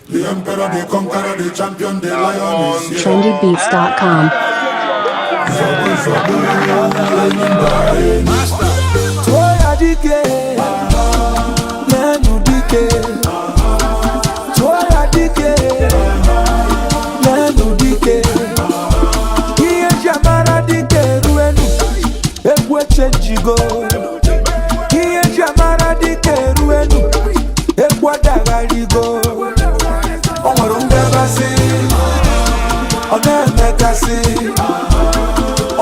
The emperor, the conqueror, the champion, the lion is here. trendybeats.com. Zobu, zobu, enyi mba enyi. Tụọ ya dike, n'enu dike. Tụọ ya dike, n'enu dike. Ihe eji amara dike eruenu, egwu echenjigo. Ihe eji amara dike eruenu, egwu adagharigo. O nwere ngabasị, ọ na-emekasị.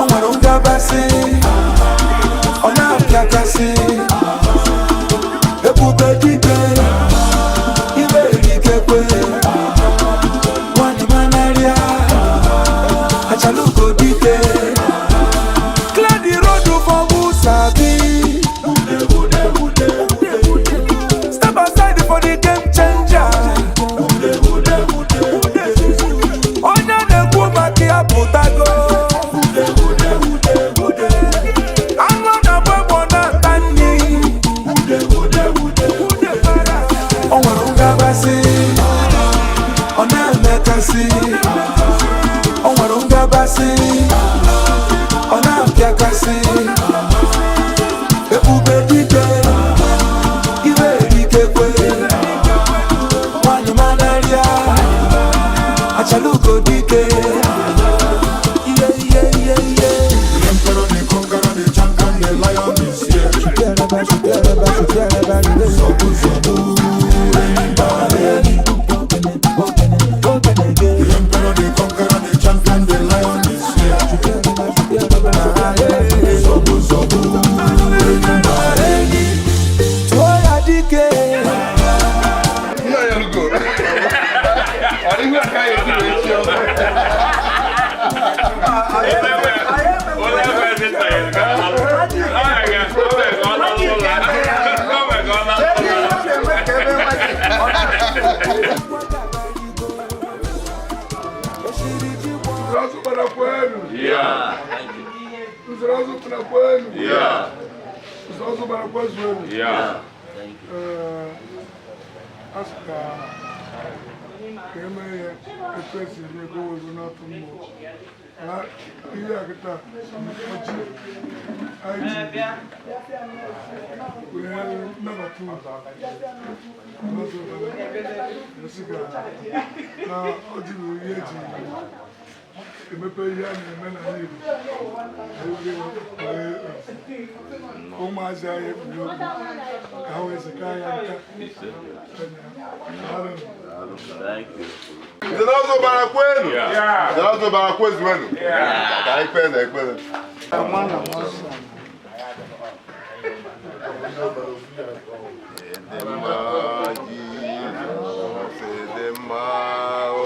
O nwere ngabasị, ọ na-apịakasị. Ebube dike, ibe erikekwe. Nwanyị manarịa, achalugo dike. Clear the road for who sabi. Step aside for the game changer. Onye na-ekwu maka ya pụtago. Anụ na-agba egbe na-ata nri. O nwere ngabasị, ọ na-emekasị. O nwere ngabasị, ọ na-apịakasị. Ebube dike, ibe erikekwe. Nwanyị manarịa, achalugo dike. Iye iye iye iye. The emperor, the conqueror, the champion, the lion is here. Zobu, zobu, enyi mba enyi. The emperor, the conqueror, the champion, the lion is here. Zobu, zobu, enyi mba enyi. Tụọ ya dike. Nna ya lugo. Ọ dịghị aka ya esi wee chi ọzọ. Nzere bara kwenu. Nzere ọzọ bara kwenu. Nzere ọzọ bara kwezuenu. Ee, a sị ka eme ya etu esi eme ka o were n'atụ mmụọ. Na ihe a kịta ọchị anyị ji wee nnabata unu. N'ọzọ bara, esi ka na ọjị bụ ihe eji emepe ihe a na-eme n'ala Igbo. Wee ụmụazị anyị ekpughe okwu ka ha wee zika ya nka. Nzere ọzọ bara kwenu. Nzere ọzọ bara kwezuenu. Ka anyị kpee na ekpere. Ịdị mma Jizọs, ịdị mma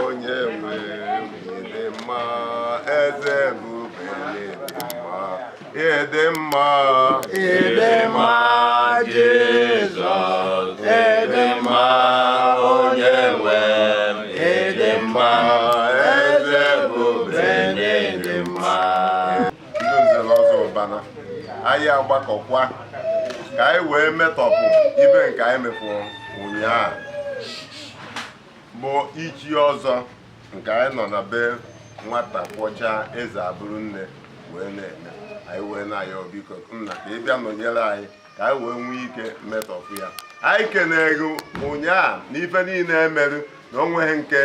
onye nwe m, ịdị mma eze ebube, ịdị mma, ịdị mma, ịdị mma Jizọs, ịdị mma onye nwe m, ịdị mma eze ebube, ịdị mma. Ndị nze na ọzọ ụbana, anyị agbakọkwa ka anyị wee metọpụ ibe nke anyị mefuru ụnyaahụ bụ ichi ọzọ nke anyị nọ na be nwata kwọcha eze abụrụ nne wee na-eme. Anyị wee na-ayọ biko nna ka ị bịa nọnyere anyị ka anyị wee nwee ike metọpụ ya. Anyị kenere gị ụnyaahụ na ife niile emerụ na onweghị nke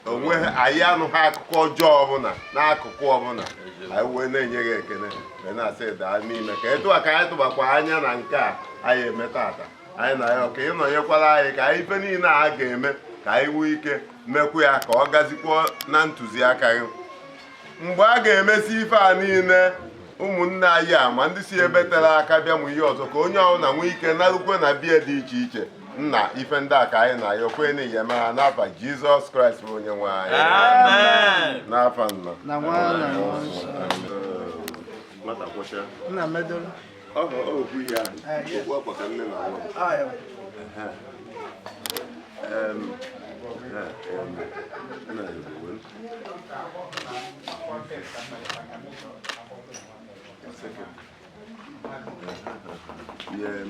onweghị anyị anụghị akụkọ ọjọọ ọbụla n'akụkụ ọbụla. Anyị wee na-enye gị ekele wee na-asị daa n'ime ka etu a ka anyị tụbakwa anya na nke a anyị eme tata. Anyị na ya ka ị nọnyekwara anyị ka anyị ife niile a ga-eme ka anyị nwee ike mekwa ya ka ọ gazikwuo na ntụziaka gị. Mgbe a ga-emesi ife a niile ụmụnne anyị a ma ndị si ebe tere aka bịa mụ ihe ọzọ ka onye ọbụla nwee ike narukwe na biya dị iche iche. Nna ife ndị a ka anyị na-ayọ kwe na enyemaka ha n'afa Jizọs Kraịst bụ onye nwe anyị. N'afa nna. Nwata kwụcha. Ọ bụ okwu ihe ahụ. Okwu akwa ka nne na nwa. Nna ya bụ uwe. Yeah.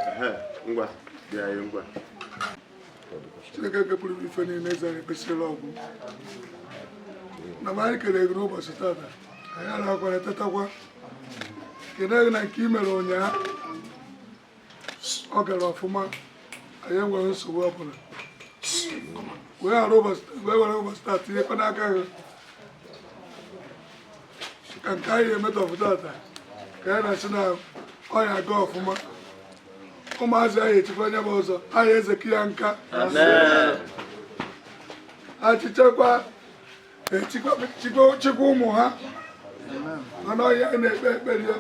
Ehe, ngwa bịa ya ngwa. Chineke kepụrụ ife niile, eze anyị, kpesịrịla ọgwụ na m. Anyị kelere gị n'ụbọchị tata. Anyị arakwara tetakwa kene gị na nke i mere ụnyaa. Ọ gara ọfụma, anyị enweghị nsogbu ọbụla. Wee ghara ụbọchị, wee were ụbọchị taa tinyekwa n'aka gị, ka nke anyị emetọpụ tata, ka anyị na-asị na ọ ya aga ọfụma. Ụmụazị anyị echikwa anya bụ ọzọ anyị ezeki ya nka achịchakwa echikwa chikwa ụmụ ha. Mana ọhịa anyị na-ekpe ekpere ya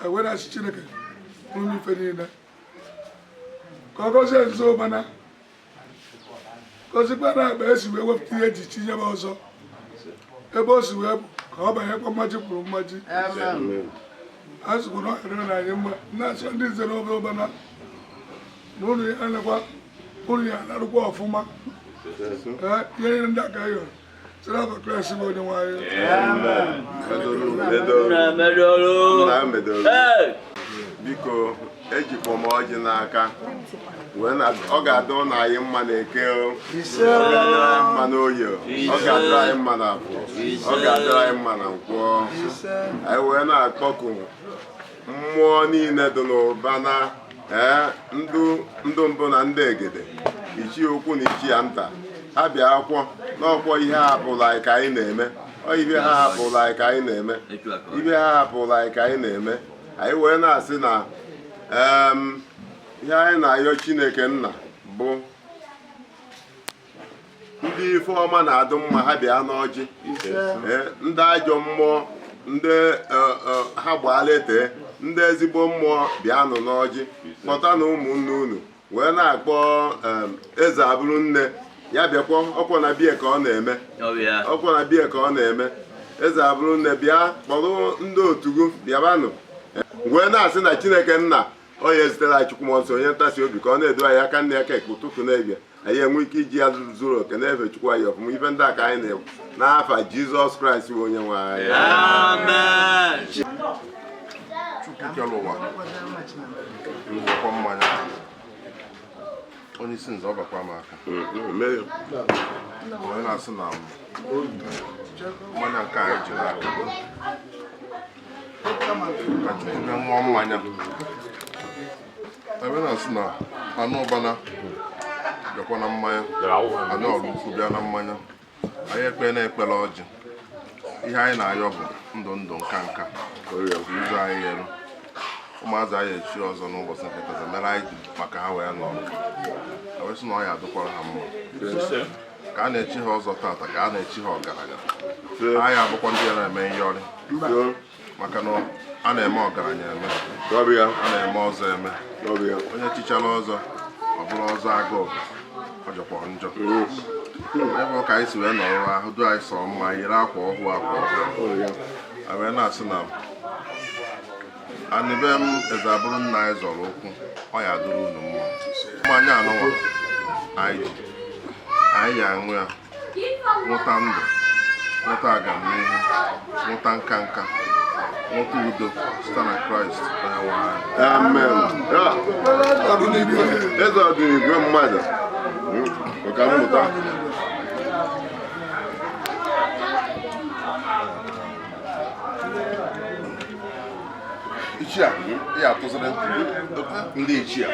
ewere asị Chineke pụrụ ife niile ka ọ gọzie nzo ụbana, gọzikwa na akpa esi wee wepụta ihe eji tinye m ọzọ, ebe o si wee bụ ka ọ banyekwa mmaji kwuru mmaji. A sịkwa na ọ dịrị na anyị mma. Na-asị ndị nze na obere ụbana na unu ya nekwa, unu ya ararụkwa ọfụma. Ee, ihe niile ndị aka yọrọ site n'afọ Kraịst bụ onye nwe anyị. Medoro. Nna medoro. Nna medoro. Hey! Biko, ejikwa m ọjị n'aka wee na ọ ga-adị ụnụ anyị mma na eke o. Ọ ga-adịrị anyị mma n'oye o. Ọ ga-adịrị anyị mma na afọ. Ọ ga-adịrị anyị mma na nkwọ. Anyị wee na-akpọku mmụọ niile dị n'ụbana, ee, ndụ ndụ mbụ na ndị egede, ichie ukwu na ichie nta, ha bịa akwụkwọ n'ọkwọ. Ihe ha hapụrụ anyị ka anyị na-eme. Ọ ihe ha hapụrụ anyị ka anyị na-eme. Ihe ha hapụrụ anyị ka anyị na-eme. Anyị wee na-asị na ihe anyị na-ayọ Chineke nna bụ ndị ife ọma na-adụ mma, ha bịa n'ọjị. Ee, ndị ajọ mmụọ, ndị ha gbaala ete, ndị ezigbo mmụọ bịanụ n'ọjị, kpọta na ụmụnne unu. Wee na-akpọ eze abụrụ nne ya bịakwa ọkwọ na bie ka ọ na-eme. Ọbịa. Ọkwọ na bie ka ọ na-eme. Eze abụrụ nne, bịa kpọrọ ndị otu gị bịabanụ. Wee na-asị na Chineke nna onye zitere anyị Chukwu Mmụọ Nsọ, onye ntasi obi, ka ọ na-edu anyị aka nne aka ekpe, ụtụtụ na-ebịa, anyị enwe ike iji ya zuru oke na-efe Chukwu anyị ọfụma. Ife ndị a ka anyị na-ekwu n'afa Jizọs Kraịst bụ onye nwe anyị. Amen. Chukwu kere ụwa, nzọkọ mmanya, onye isi nze, ọ bakwa m aka. Mee. Onye na-asị na mmanya nke anyị ji n'aka, ka Chukwu bịa ṅụọ mmanya ebe na-asị na anụ ụbana bịakwa na mmanya, anụ ọrụ ukwu bịa na mmanya. Anyị ekpe na ekpere ọjị. Ihe anyị na-ayọ bụ ndụ ndụ, nka nka, ụzọ anyị ghere ụmụazị anyị echi ọzọ n'ụbọchị nke tata mere anyị ji maka ha wee nọrọ. A wee sị na ọ ya adịkwara ha mma ka a na-echi ha ọzọ tata, ka a na-echi ha ọgaranya. Anyị abụkwa ndị na-eme nyọrị, maka na a na-eme ọgaranya eme, a na-eme ọzọ eme. Onye chichara ọzọ, ọ bụrụ ọzọ agụụ, ọ jọkwa njọ. Ebe ọ ka anyị si wee nọrọ ahụ du anyị sọ mma, yiri akwa ọhụụ, akwa ọhụụ. A wee na-asị na anịbe m eze abụrụ nna anyị zọrọ ụkwụ, ọ ya dụrụ unu mma. Mmanya anụnwa anyị ji, anyị ya aṅụ ya nwụta ndụ, nwụta agamnihu, nwụta nka nka, nwụta udo, site na Kraịst onye nwe anyị. Amen. Ya. Eze ọdịnigwe mmadụ ọka mmụta. Ichie a, ị atụziri ndị ichie.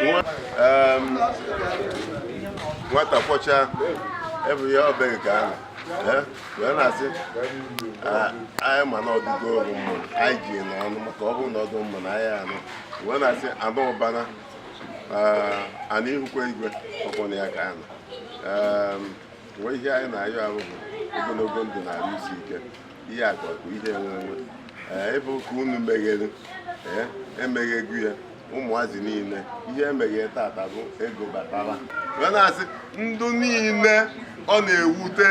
Nwata kwọcha ebe ya ọbe nke ahụ, wee na-asị, anyị ma na ọdụgo ọrụ mma anyị ji n'ọnụ, maka ọ bụrụ na ọdụ mma na anyị anụ. Wee na-asị anụ ụbana ana ihukwa igwe ọkwọ na ya ka anụ. Nwee ihe anyị na-ayọ arụ bụ ogologo ndụ na arụ isi ike, ihe akụ akụ, ihe enwe enwe. Ee, ịbụ ka unu meghere, ee, emeghego ya ụmụazị niile. Ihe emeghe tata bụ ego batara. Wee na-asị ndụ niile ọ na-ewute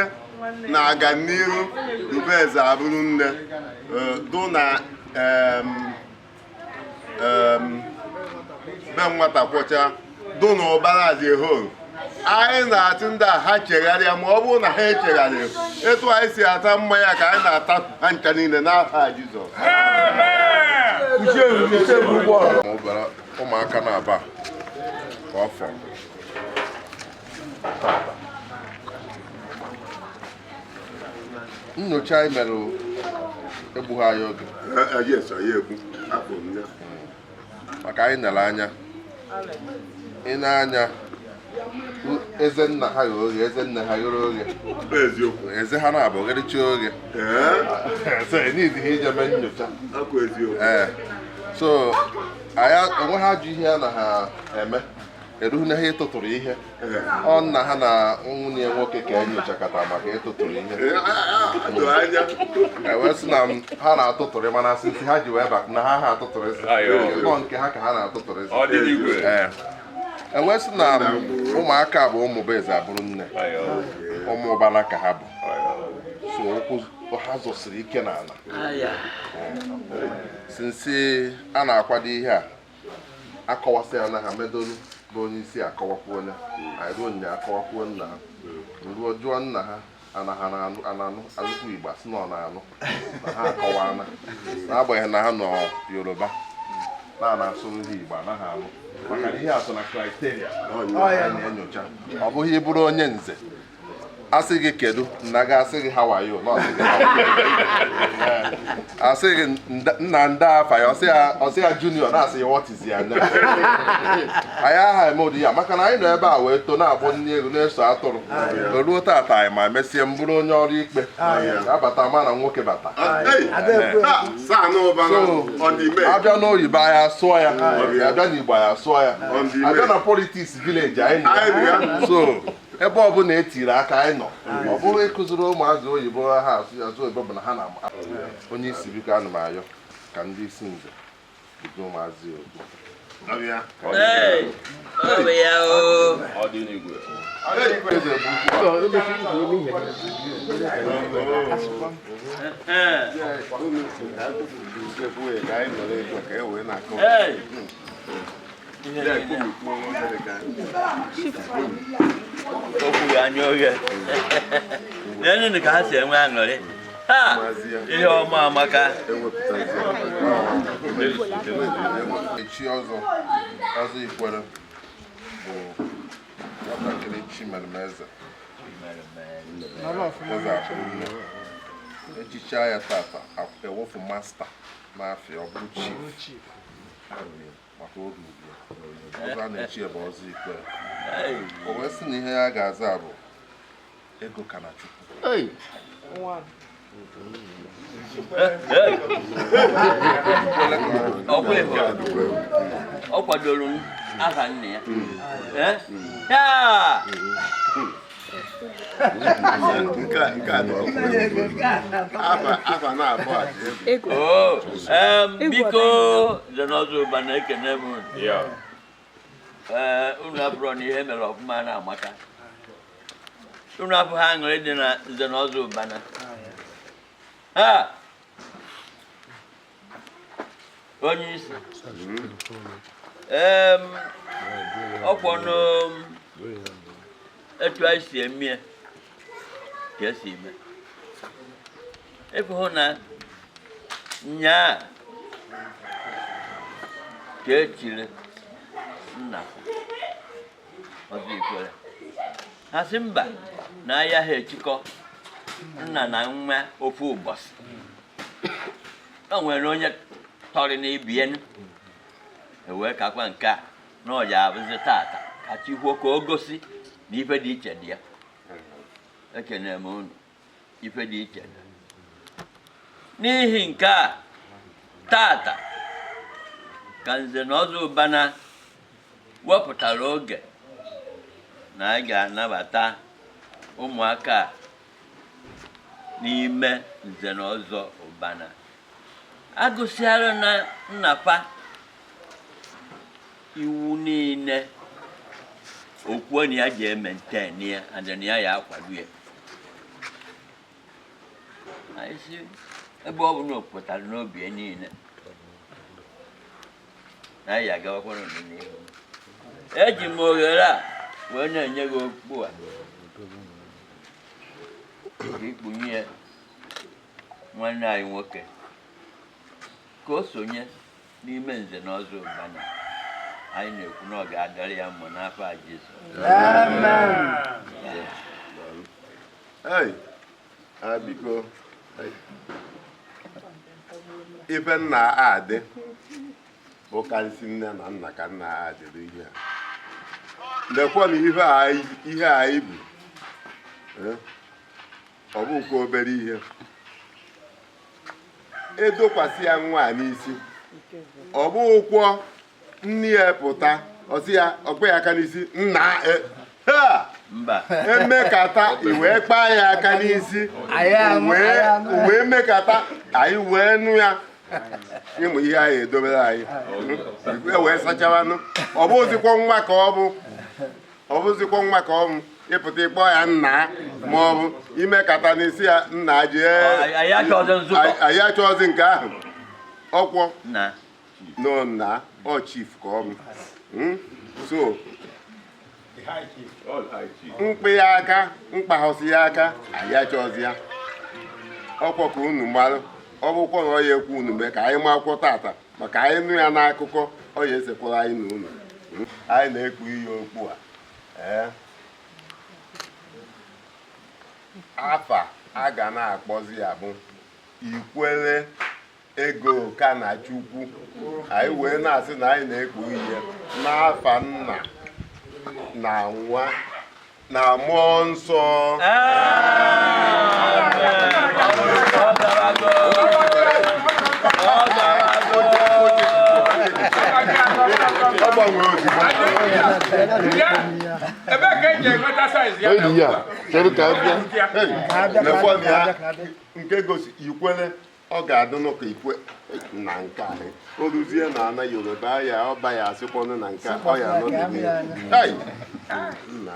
na aga n'iru dube eze abụrụ nne, dụ na be nwata kwọcha dụ na ụbara as a whole. Anyị na-atụ ndị a ha chegharịa, ma ọ bụrụ na ha echegharịa, etu anyị si ata mmanya ka anyị na-ata ha ncha niile n'aha Jizọs. Ma obere ụmụaka na-aba ka ọ fọrọ tata. Nnyocha anyị mere egbughị anyị oge maka anyị nere anya ị na-anya eze nna ha ghere oghe, eze nne ha ghere oghe, eze ha na-abụ gherịcha oghe, so enidi ha ije mee nnyocha. Ee, so anyị onwe ha ajụ ihe a na ha eme erughị na ha ịtụtụrụ ihe ọ nna ha na nwunye nwoke ka enyochakọta maka ịtụtụrụ ihe e wee sị na ha na-atụtụrụ, mana asị nsị ha ji wee bak na ha atụtụrịsị nọ nke ha ka ha na-atụtụrịsị. Ee, e wee sị na ụmụaka bụ ụmụ bụ eze abụrụ nne ụmụ ụbana ka ha bụ, so ụkwụ ha zọsiri ike n'ala. Sinsi a na-akwado ihe a akọwasị ya na ha medolu bụ onye isi akọwakwuo onye anyị ruo nya akọwakwuo nna ha ruo jụọ nna ha ana ha na-anụ ananụ alụkwu Igbo asị na ọ na-anụ na ha akọwana, n'agbanyeghị na ha nọ Yoruba na na-asụ ndị Igbo anaghị anụ, maka na ihe a so na criteria anyị na-enyocha. Ọ bụghị ịbụrụ onye nze asị gị kedu nna gị asị gị how are you, na ọsị gị how are you. Asị gị nna ndị afa ya ọsị ya junior na-asị ya what is ya name. Anyị aha eme ụdị ya maka na anyị nọ ebe a wee too na-agbọ nne ego na-eso atụrụ o ruo tata anyị ma mesie m bụrụ onye ọrụ ikpe abata ma na nwoke bata. Abịa n'oyibo anyị asụọ ya, abịa n'Igbo anyị asụọ ya, abịa na politiks vileji anyị nọ, so ebe ọbụla etiri aka anyị nọ. Ọ bụrụ ịkụziri ụmụazị oyibo ha asụ azụ oyibo bụ na ha na-ama. Onye isi biko ana m ayọ ka ndị isi nze bido ụmụazị okwu. Okwu ya anya oghe n'elu ka ha si enwe aṅụrị ha ihe ọma amaka. Echi ọzọ ọzọ Ikwere bụ nwatakịrị Chimeremeze eze akpụnne echicha ya tata ewepụ masta n'afịa ọ bụrụ chief maka oge ugbu a. Ọzọ a na-echi bụ ọzọ Ikwere. O wee sị na ihe ya ga-aza bụ ego ka na Chukwu. Ọ kwadoro m aha nna ya. Biko Nze Ụba na-ekene m unu abụrọ na ihe mere ọfụma na-amaka unu abụghị aṅụrị dị na Nze na Ọzọ Ụbana. Onye isi ọkwọnụ etu anyị si eme ka esi eme ịfụ na nyaa ka echiri nna Ọzọ Ikwere ha sị mba na ahịa ha echikọ nna na nwa ofu ụbọchị. O nwere onye tọrị na ibien ewee kakwa nke a na ọ ya abụzi tata ka chi kwuo ka o gosi na ife dị iche dị ya. Ekene m unu ife dị iche dị n'ihi nke a tata ka Nze na Ọzọ Ụbana wepụtara oge na anyị ga-anabata ụmụaka n'ime Nze na Ọzọ Ụbana. Agụsịara na nnapa iwu niile okwuo na ya ji ementen ya and na ya ya akwado ya. Anyị si ebe ọ bụla o pụtara n'obi ya niile na anyị agawakwara n'ihu. Eji m oghere a wee na-enye gị okpu a ka ikpunye ya nwanne anyị nwoke ka o sonye N'ime nze na ọzọ ụbana, anyị na-ekwu na ọ ga-adịrị ya mma n'afọ a Jizọs. Hey, biko, hey. Ife nna adị bụ karịsị nne na nna ka nna adịrị ihe a. Lekwa na ihe anyị bụ, ọ bụkwa obere ihe. Edokwasị ya nwa a n'isi, ọ bụ ụkwọ nne ya pụta, ọ sị ya ọkpa ya aka n'isi nna ha! Mba. Emekata i wee kpaa ya aka n'isi, wee mekata anyị wee nụ ya ịmụ ihe anyị edobere anyị e wee sachawanụ. Ọ bụzikwa nwa ka ọ bụ, ọ bụzikwa nwa ka ọ bụ ịpụta ịkpọ ya nna, ma ọ bụ imekata n'isi ya nna jee. Anyị achọghịzị nzukọ. Anyị achọghịzị nke ahụ. Ọkwọ Nna. No nna, ọ chief ka ọ bụ. So mkpị ya aka, mkpaghọsị ya aka, anyị achọghịzị ya. Ọkwọ ka unu marụ, ọ bụkwa na ọ ya ekwu unu mee ka anyị ma akwụkwọ tata, maka anyị nụ ya n'akụkọ, ọ ya esekwara anyị na unu. Anyị na-ekpu ihe okpu a. Afa a ga na-akpọzi ya bụ Ikwere Ego ka na Chukwu. Anyị wee na-asị na anyị na-ekpu ihe n'afa nna na nwa na mmụọ nsọ. Ọ gbanwee ozugbo. Ebe ka eji enweta size ya. Enyi ya, chere ka abịa. Lekwa m ya nke gosi Ikwere, ọ ga-adị n'ụka ikwe na nke a. O ruzie na ana Yoruba ya, ọba ya asịkwanụ na nke a, ọ ya nọ n'ime. Hey! Nna,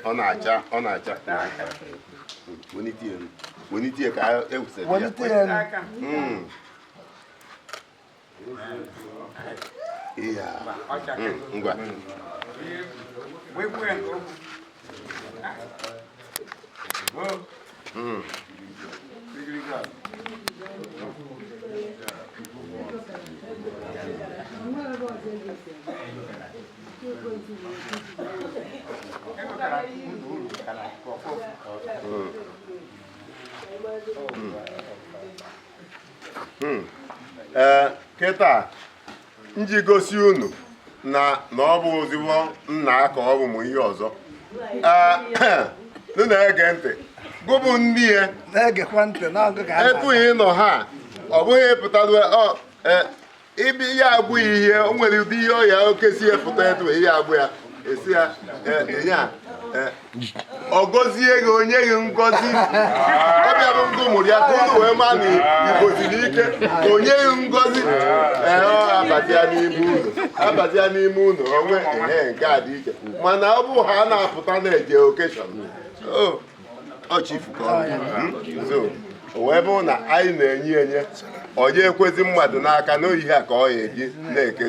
ọ na-acha, ọ na-acha. Welitie elu, welitie ka ewusara ya. Welitie elu. Iya. Ngwa. Ee, kịta nji gosi unu na na ọ bụ ozigbo nna ka ọ bụ mụ ihe ọzọ. Ee, nụ na-ege ntị, gụbụ ndị ya Na-egekwa ntị n'ọgụ ka a na-akọ. etughị ịnọ ha, ọ bụghị pụtara ọ ibi ya agbụ ihe o nwere ụdị ihe ọya oke si ya pụta etu ihe agbụ ya esi ya ya ọ gọzie gị, onye gị ngọzi. Ọ bịara ngụ mụrụ ya ka unu wee maa na Igbo siri ike, onye gị ngọzi. Ee, ọ abata ya n'ime unu, abata ya n'ime unu onwe ehe nke a dị iche, mana ọ bụ ha na-apụta na-eje okeshọn. Ọ chifu ka ọ bụ. So o wee bụrụ na anyị na-enye enye, ọ je ekwezi mmadụ n'aka n'oyihe a ka ọ ya eji na-eke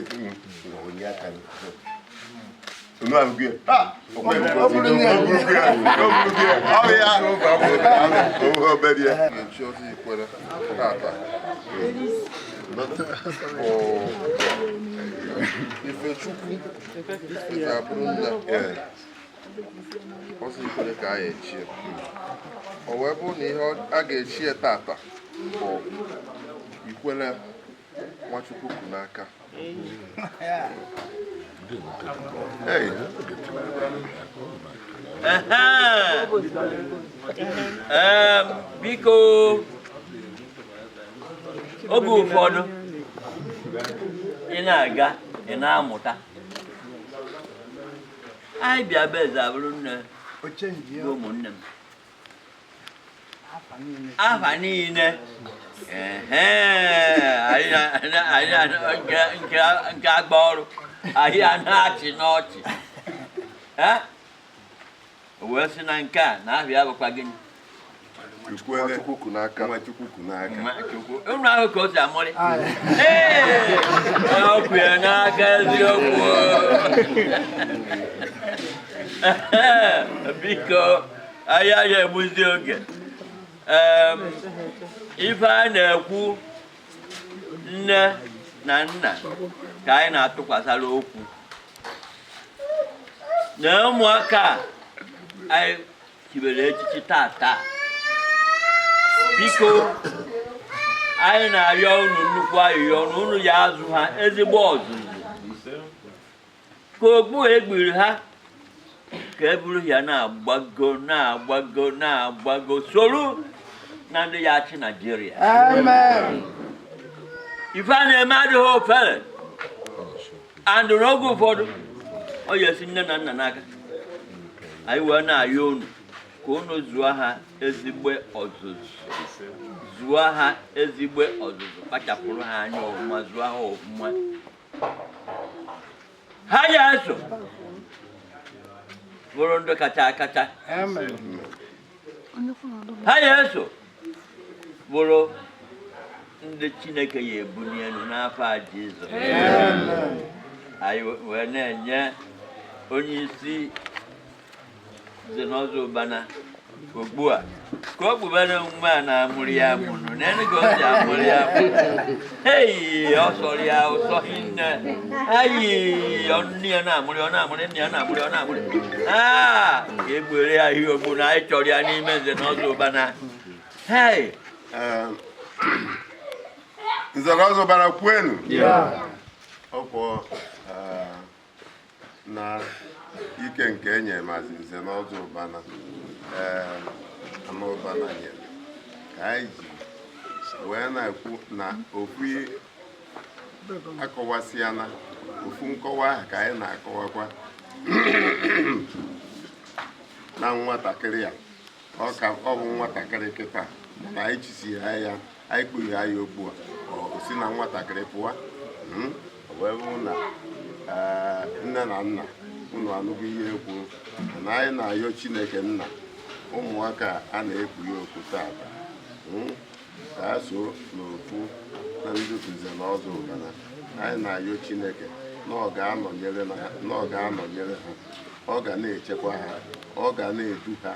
onye aka. Unu ahụghị ya? Ha! O kweghị Ọ bụrụ na ya- o buru ya, o buru ya. Ọ bụ ya. O obere ya. Ga-echi ọzọ Ikwere tata bụ Ifechukwu ga-abụrụ nne ọzọ Ikwere ka a ga-echi. O wee bụrụ na ihe a ga-echi ya tata bụ Ikwere Nwachukwu ku n'aka. Hey. Biko, oge ụfọdụ ị na-aga ị na-amụta. Anyị bịa be eze abụrụ nne O chenji ya. bụ ụmụnne m. Afa niile. Afa niile. Ehe, anyị na- anyị na- nke nke nke agba ọrụ anyị a na-achị n'ọchị. O wee sị na nke a na ahụ ya bụkwa gịnị? Ikwere Nwachukwu ku n'aka. Nwachukwu ku n'aka. Nwachukwu. Unu ahụ ka o si amụrị. Ee, ọ kwere n'aka eziokwu. Biko, anyị agaghị egbuzi oge. Ife a na-ekwu nne Na nna ka anyị na-atụkwasara okwu na ụmụaka a anyị chibere echichi tata. Biko, anyị na-arịọ unu nnukwu ayịyọ na unu ya azụ ha ezigbo ọzụzụ, ka okpu egbiri ha ka e buru ya na-agbago, na-agbago, na-agbago, soro na ndị ya achị Naijiria. Ife a na-eme adịghị ofere, and n'oge ụfọdụ ọ ya esi nne na nna n'aka. Anyị wee na-ayọ unu ka unu zụọ ha ezigbo ọzụzụ, zụọ ha ezigbo ọzụzụ, kpachapụrụ ha anya ọfụma, zụọ ha ọfụma, ha ya eso bụrụ ndị kacha akacha, ha ya eso bụrụ ndị Chineke ya ebuli elu n'afọ a Jizọs. Anyị wee na-enye onye isi Nze Ụbana ugbu a ka o kpubere nwa a na-amụrụ ya amụrụ n'elu ka o si amụrụ ya amụrụ. Hei, ọ sọrọ ya ụsọ hinne. Ayi, nne ya na-amụrụ, ọ na-amụrụ, nne ya na-amụrụ, ọ na-amụrụ. Aa, ka egbere ya ihe ogbu na anyị chọrọ ya n'ime Nze na Ọzọ Ụbana. Hei. Nze na Ọzọ Ụbana kwenu! Ọkwọ na ike nke enye mazi Nze na Ọzọ Ụbana, ee, anụ ụbana nyere ka anyị ji wee na-ekwu na ofu akọwasịana ofu nkọwa ahụ ka anyị na-akọwakwa na nwatakịrị a. Ọ ka ọ bụ nwatakịrị kịta, mana anyị chisi ya, anyị kpughe ya okpu a, ọ si na nwatakịrị pụọ. Ọ wee bụrụ na nne na nna unu anụgo ihe ekwu na anyị na-ayọ Chineke nna ụmụaka a na-ekpughe okpu tata, ka a so n'ofu na ndị Nze na Ọzọ Ụbana. Anyị na-ayọ Chineke na ọ ga-anọnyere na ọ ga-anọnyere ha, ọ ga na-echekwa ha, ọ ga na-edu ha.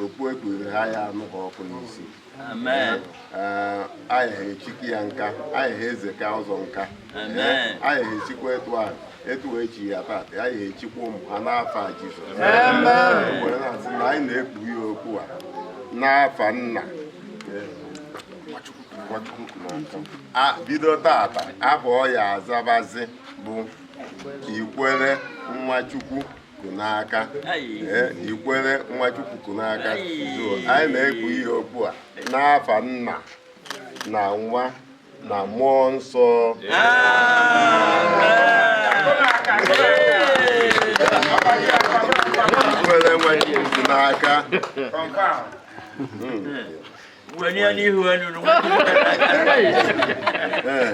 Okpu ekpughere ha ya anụ ha ọkụ n'isi. Amen. Ee, anyị ha echiki ya nka, anyị ha ezeka ọzọ nka. Amen. Anyị ha echikwa etu ahụ etu echi ya tata, anyị ha echikwa ụmụ ha n'afa Jizọs. Were na-asị na anyị na-ekpughe ya okwu a n'afa nna a bido tata, afọ ya azabazi bụ Ikwere Nwachukwu kụ n'aka. Ee, Ikwere Nwachukwu kụ n'aka. So anyị na-ekpu ihe okwu a n'afa nna na nwa na mmụọ nsọ. Ikwere Nwachukwu kụ n'aka. Wenye n'ihu enu Nwachukwu n'aka. Ee.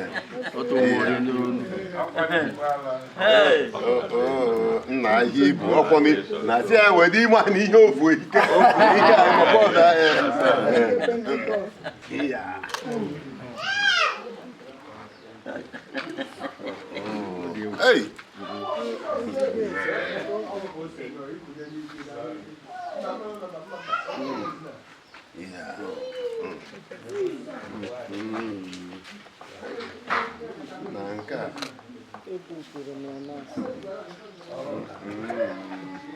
Hey. Nna, ihe ibu ọkwọ na si ya wede ime na ihe ofu ike ike a maka ọ na Hey! Yeah. Na nke a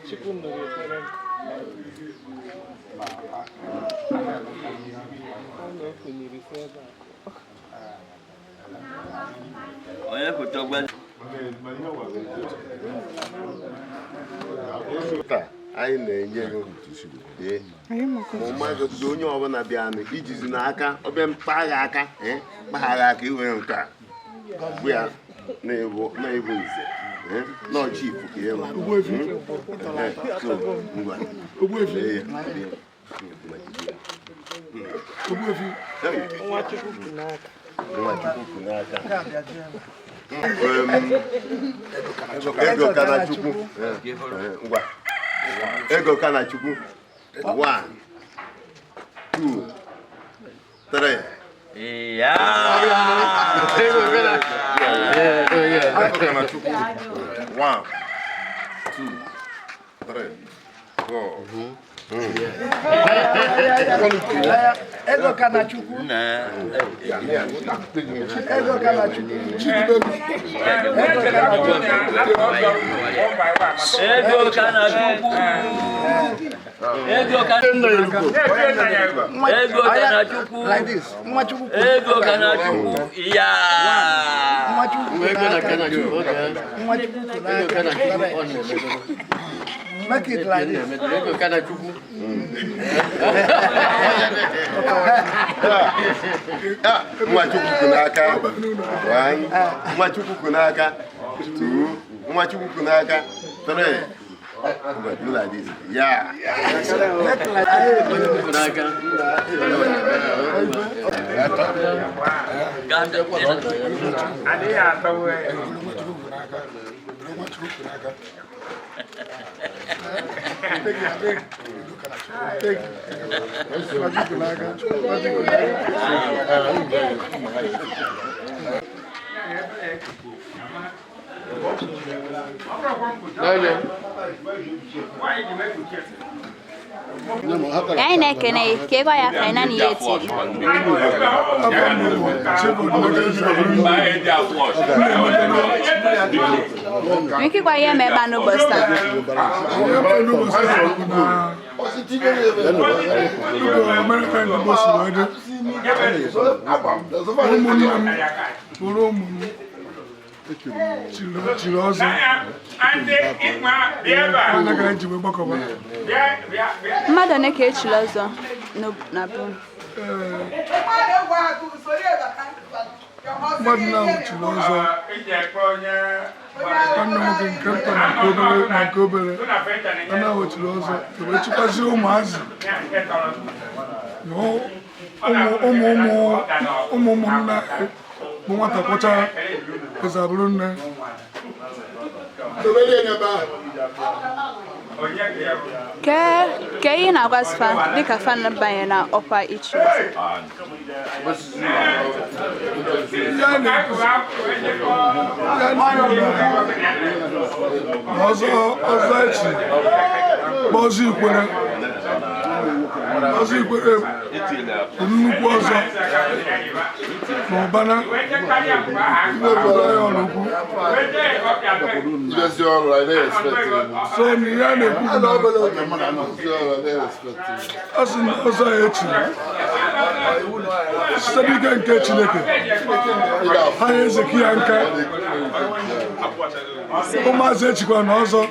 Chukwu nụrụ ekpere m. Ọ na o kunyere si ebe a. Onye foto gwa. Taa anyị na-enye gị mmadụ bụ onye ọbụla bịanụ ijizi n'aka ọbịa mkpagha aka, kpagha aka iwere nke a bụ ya na-ebu nze nọ chifu ka ịrụ. So ngwa. Lee ya. Nwachukwu kwụ n'aka. Nwachukwu kwụ n'aka. Ego kana Chukwu. Ngwa. Ego kana Chukwu. 1, 2, 3. Ya. Ego kana Chukwu. 1, 2, 3, 4, Ego ka na Chukwu. Ego ka na Chukwu. Ego ka na Chukwu. Ego ka na Chukwu. Ego ka Ego ka na Chukwu. Like this. Nwa Chukwu. Ego ka na Chukwu. Ya. Nwa Chukwu n'aka. Nwa Chukwu n'aka. Make it like this. Nwa Chukwu kwụ n'aka. One. Nwa Chukwu kwụ n'aka. Two. Nwa Chukwu kwụ n'aka. Three. Do like this. Yeah. Make like this. Nwa Chukwu n'aka. Nwa Chukwu n'aka. Anyị na-ekene gị ka ịgwa ya afa anyị na ihe etiri. Nwere ike ịgwa ihe ma ebe a n'ụbọchị taa. Ihe mere n'ụbọchị taa bụ na dịka American Igbo si wee dị, ụmụnne m bụrụ ụmụ m chiri ọzọ anya ka anyị ji wee gbakọba. Mmadụ one ka echiri ọzọ na be unu? Ee, mmadụ na-ahụ chiri ọzọ, nwanne m nwoke nke nta na nke obere na nke obere na ahụ chiri ọzọ, wee chịkwazie ụmụazị na ụmụ ụmụ ụmụ ụmụ ụmụnna anyị bụ nwata kwọcha eze abụrụ nne. Ke ihe na-agwa fa dịka fa banye na ọkwa ichi ọzọ? Ihe a na-ekwusi, ihe a na-ekwu na ọzọ ọzọ echi bụ ọzọ Ikwere. Ọzọ Ikwere bụ nnukwu ọzọ na ụbana iwepụta ya ọrụkwu. Ndezi ọrụ anyị na-expect. So na ihe a na-ekwu bụ na Ndezi ọrụ anyị na-expect. a sị na ọzọ ya echiri site n'ike nke Chineke, ha ya ezeki ya nka. Ụmụazị echikwa na ọzọ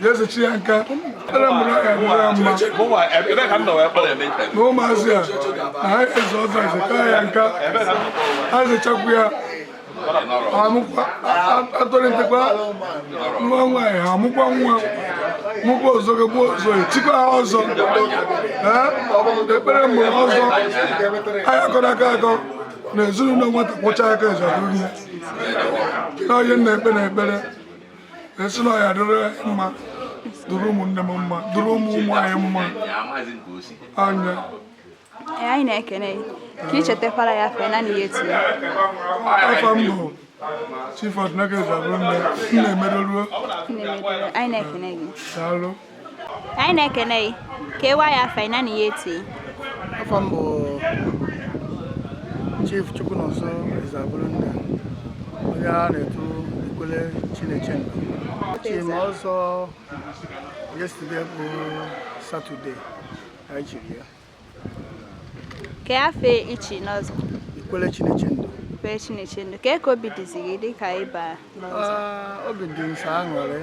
ya ezechi ya nka ere mụrụ ya dịrị ya mma na ụmụazị a na ha eze ọzọ ezeka ya nka, ha zechakwu ya amụkwa atọlitekwa nwa nwaanyị, ha amụkwa nwa mụkwa ọzọ gbuo ọzọ etikwa ha ọzọ. Ee, ekpere mụrụ ọzọ anyị akọrọ aka akọ na ezinụlọ nwata kwọcha aka eze abụrụ nne na onye na-ekpe na ekpere esi na ọya dịrị anyị mma, dụrụ ụmụnne m mma, dụrụ ụmụ ụmụ anyị mma anya. Ee, anyị na-ekene gị ka ị chetakwara ya afa anyị na ihe etiri. Afọ m bụ Chief Odinaka Ezabụrụnne m na-emedoruo. Nne-emedoro, anyị na-ekene gị. Daalụ. Anyị na-ekene gị ka ịgwa ya afa anyị na ihe etiri. Afọ m bụ Chief Chukwunonso Ezabụrụnne, onye a na-etu Ikwere Chinechendu. Chim ọzọ yesterday bụ Saturday anyị chiri ya. Ka afa ichi n'ọzọ? Ikwere Chinechendu. Ikwere Chinechendu. Ka ka obi dịzi gị dịka ịba n'ọzọ? Ah, obi dị nsọ aṅụrị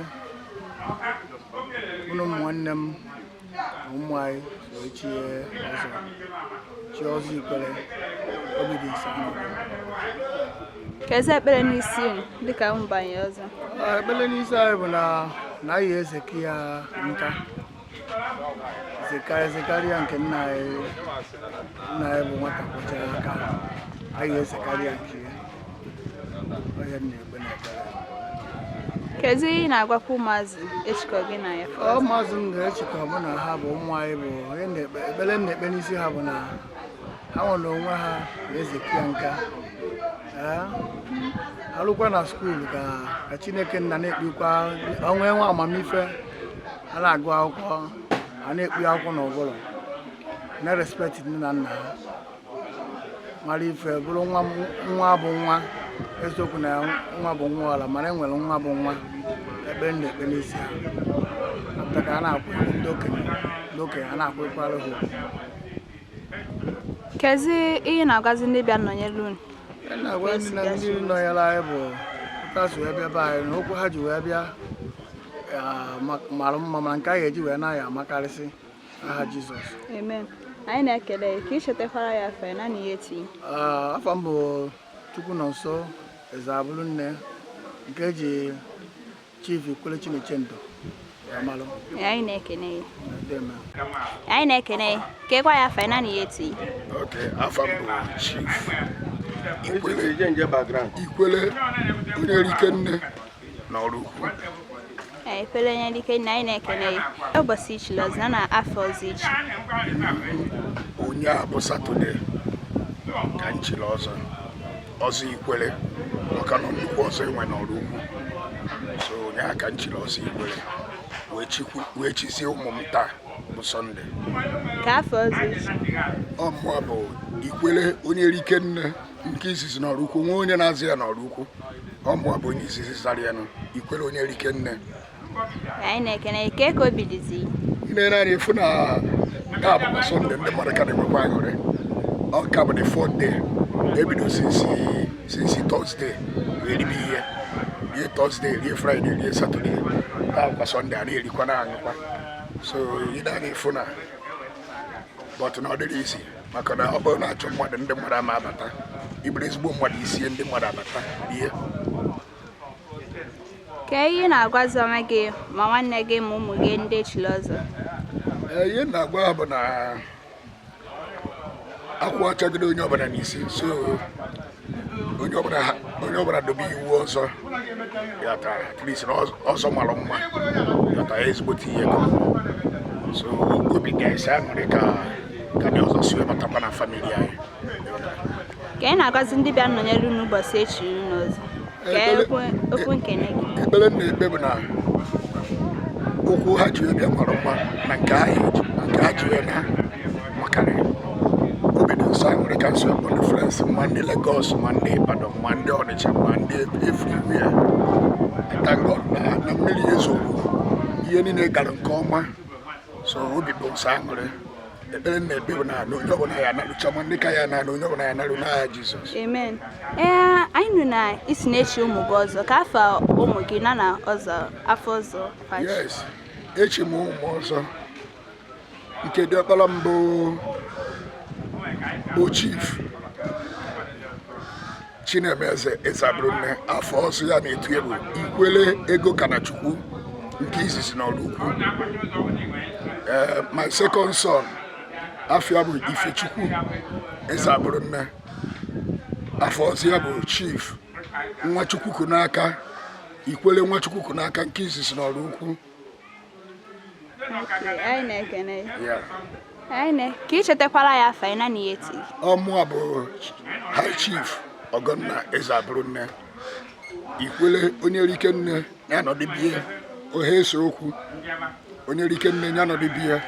ụnụ ụmụ nwanne m na ụmụ anyị wee chie ọzọ, chie ọzọ Ikwere, obi dị nsọ aṅụrị. Ka eze ekpere n'isi unu dịka unu banye ọzọ? Ah, ekpere n'isi anyị bụ na na anyị ezeki ya nka zekarịa nke nna anyị, nna anyị bụ nwata kwọchara aka, anyị ezekarịa nke ya onye m na-ekpe n'ekpere. Kedu ihe ị na-agwakwa ụmụazị echikọ gị na ya? Ọ maazị m na-echikọ mụ na ha bụ ụmụ anyị bụ onye na-ekpe ekpere m na-ekpe n'isi ha bụ na ha nwere onwe ha na-ezeki ya nka. Ee, ha rukwa na skuulu ka ka Chineke nna na-ekpekwa onwe nwe amamife ha na-agụ akwụkwọ ha Ha na-ekpu akwụkwọ n'ụbụrụ, na-respect nne na nna ha, mara ife bụrụ nwa nwa bụ nwa eziokwu na nwa bụ nwa ọla, mana enwere nwa bụ nwa. Ekpere na-ekpe n'isi ha apụta ka ha na-akwụ ndị okenye, ndị okenye ha na-akwụkwara ha ugwu. Kezi ihe na-agwazi ndị bịa nọnyere unu? Ihe na-agwa ndị na ndị nọnyere anyị bụ ụtasị wee bịa be anyị na okwu ha ji wee bịa mara mma, mana nke a ga-eji wee na-aya amakarịsị aha Jizọs. Amen. Anyị na-ekele gị ka ị chetakwara ya afa na ihe etinye. Afọ m bụ Chukwunọnso Ezeabụlụnne, nke eji Chief Ikwere Chinechendo ya malụ. Anyị na-ekene gị. Deme. Anyị na-ekene gị ka ịgwa ya afa na ihe etinye. Okay, afa m bụ Chief Ikwere Ikwere onye Rikenna na Ọraukwu. Ee, Ikwere onye Rikenna, anyị na-ekene gị. Ụbọchị ichili ọzọ na afọ ọzọ ichi? Onye a bụ Saturday ka m chiri ọzọ, ọzọ Ikwere, maka na nnukwu ọzọ enwe n'Ọraukwu. So onye a ka m chiri ọzọ Ikwere wee chizie ụmụ m taa bụ Sunday. Ka afọ ọzọ ichi? Ọmụọ bụ Ikwere onye Rikenna nke izizi n'Ọraukwu, nwe onye na-azụ ya n'Ọraukwu. Ọmụọ bụ onye izizi zara ya nụ, Ikwere onye Rikenna. Anyị na-ekene gị. Ka obi dịzi? Ị na-ere anya efu na taa bụkwa Sunday, ndị mmadụ ka na-enwekwa aṅụrị. Ọ ka bụ the fourth day ebido since Thursday wee ribe ihe, rie Thursday, rie Friday, rie Saturday, taa bụkwa Sunday, a na-erikwa na-aṅụkwa. So ị na-anya efu na but na ọ dịrị isi, maka na ọ bụrụ na achọ mmadụ, ndị mmadụ ama abata. Iburu ezigbo mmadụ isie, ndị mmadụ abata rie. Ka ihe na-agwazi onwe gị ma nwanne gị ma ụmụ gị ndị echiri ọzọ? Ihe m na-agwa ha bụ na akwụ ọchagide onye ọbụla n'isi, so onye ọbụla dobe iwu ọzọ ya taa, at least na ọzọ mara mma ya taa ezigbote ihe ka so obi ga-esi aṅụrị ka ndị ọzọ si wee batakwa na family anyị. Ka ị na-agwazi ndị bịa nọnyere unu ụbọchị echiri unu ọzọ, ka okwu nkene gị? Ekpere m na-ekpe bụ na okwu ha ji wee bịa mara mma na nke ha ji wee na makarị obi dị nsọ aṅụrị ka nsọ bụ ndị friends, ma ndị Lagos, ma ndị Ibadan, ma ndị Ọnịcha, ma ndị everywhere. I thank God na mmiri ezokwu, ihe niile gara nke ọma, so obi bụ nsọ aṅụrị. Ekpere m na-ekpe bụ na onye ọbụla ya analụcha, ma ndị ka ya na onye ọbụla ya analụ n'aha Jizọs. Amen. Ee, anyị nụ na isi na-echi ụmụ gị ọzọ, ka afọ ụmụ gị na na ọzọ afọ ọzọ fachi? Yes, echi m ụmụ ọzọ. Nke diọkpara mbụ bụ Chief Chinemeze Ezeabụrụnne, afọ ọzọ ya na-etu egwu Ikwere Ego Kanachukwu nke izizi n'Ọraukwu. My second son afọ bụ Ifechukwu Ezeabụrụnne, afọ ọzọ ya bụ Chief Nwachukwu Kunaka, Ikwere Nwachukwu Kunaka nke izizi n'Ọraukwu. Anyị na-ekene anyị ka ị chetakwara ya afa na ihe eti. Ọmụa bụ High Chief Ọgọnna Ezeabụrụnne, Ikwere onye Rikenna ya nọdịbie ohe ese okwu, onye Rikenna ya nọdịbie.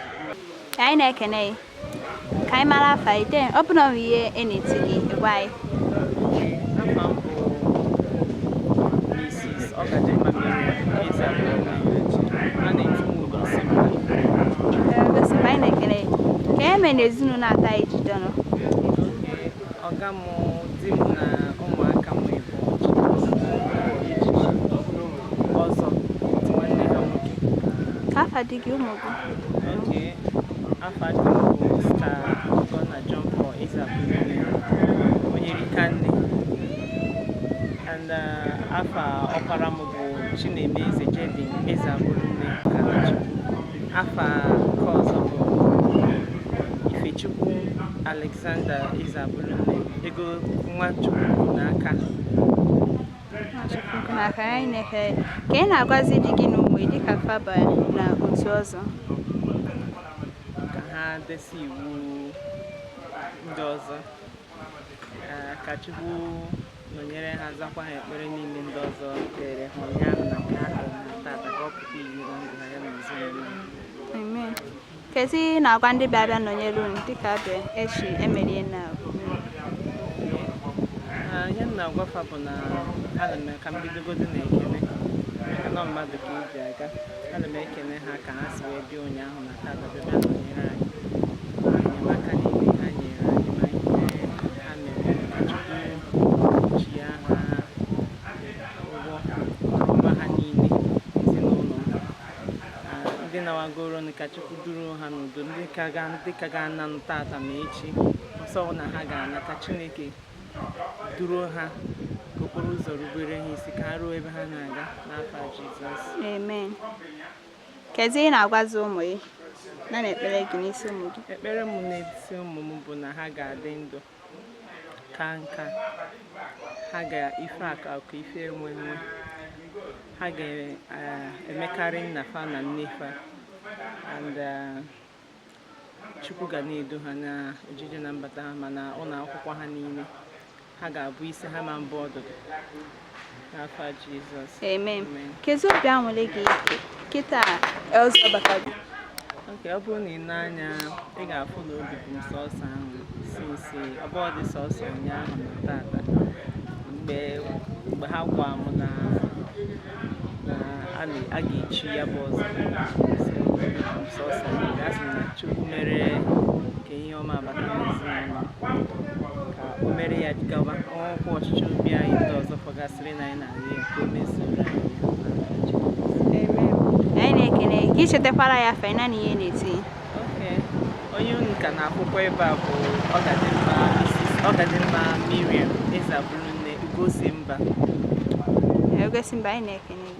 Anyị na-ekene gị ka anyị mara afa ide, ọ bụ na ọ bụ ihe e na-eti gị gwa anyị. Afa m bụ Mrs. Ọgadimma Ezeabụrụnne, a na-eti m Ugosimba. Ugosimba, anyị na-ekene gị. Ka e mere n'ezinụlọ ata anyị jidonụ? Ọga m, di m na ụmụaka m ịbụ echichi ọzọ otu nwanne ha nwoke. Ka afa dị gị, ụmụ gị? Okay, afa di m bụ Mr. Ọgọnna John Paul Ezeabụrụnne, onye Rikenna, and afa ọkpara m bụ Chinemeze Jedin Ezeabụrụnne Kanachukwu. Afa nke ọzọ bụ Ifechukwu Alexander Ezeabụrụnne, ego Nwachukwu n'aka. Nwachukwu n'aka. Anyị na-ekele ka ị na-agwazi di gị na ụmụ gị dịka faba na otu ọzọ. Ka ha desi iwu ndị ọzọ, ka Chukwu nọnyere ha, zakwa ha ekpere niile ndị ọzọ kpere ha ụnyaahụ na nke ha kpere ha tata, ka ọ pụta ihe na ndụ ha ya na ezinụlọ ha. Amen. Kezi ihe ị na-agwa ndị bịa bịa nọnyere unu dịka abịa echi emerie na Ihe m na-agwafa bụ na ana m ka m bidogodo na ekene, maka na ọ mmadụ ka eji aga. Ana m ekene ha ka ha si wee bịa ụnyaahụ na tata bịa bịa nọnyere anyị, ma enyemaka niile ha nyere anyị, ma ihe ha mere, ka Chukwu ji ya ha ụgwọ ọma ha niile. Ezinụlọ m, ndị nawagoro nụ, ka Chukwu duru ha n'udo. Ndị ka ga-ana nụ tata ma echi ọsọ na ha ga-ana, ka Chineke duru ha, ka okporo ụzọ rubere ha isi, ka ha ruo ebe ha na-aga n'afa Jizọs. Amen. Kezi ihe ị na-agwazi ụmụ gị na ekpere gị n'isi ụmụ gị? Ekpere m n'isi ụmụ m bụ na ha ga-adị ndụ ka nka, ha ga-ife akụ akụ, ife enwe enwe, ha ga-emekarị nna fa na nne fa, and Chukwu ga na-edu ha na ejije na mbata ha, ma na ụlọ akwụkwọ ha niile. Ha ga-abụ isi ha ma mbụ ọdụdụ n'afa Jizọs. Amen. Amen. Kezi obi aṅụrị gị kịta ọzọ bata? Ok, ọ bụrụ na ị na-anya, ị ga-afụ na obi bụ m sọsọ ahụ since ọ bụghị dị sọsọ ụnyaahụ na tata. Mgbe ha gwa m na a ga-echi ya bụ ọzọ, so obi bụ m sọsọ aṅụrị. A sị m na Chukwu mere ka ihe ọma abata n'ezinụlọ, ka o mere ya gawa ọnwụkwọ ọchịchị obi anyị ndị ọzọ fọgasịrị na anyị na-arịọ ya ka o mezuoro anyị ya. Amen. Anyị na-ekene gị. Chetakwara ya afa na ihe na-eti. Okay. Onye unu ka na-akwụkwọ ebe a bụ Ọgadimma, Mrs. Ọgadimma Miriam Ezeabụrụnne Ugosimba. Egosi mba, anyị na-ekene.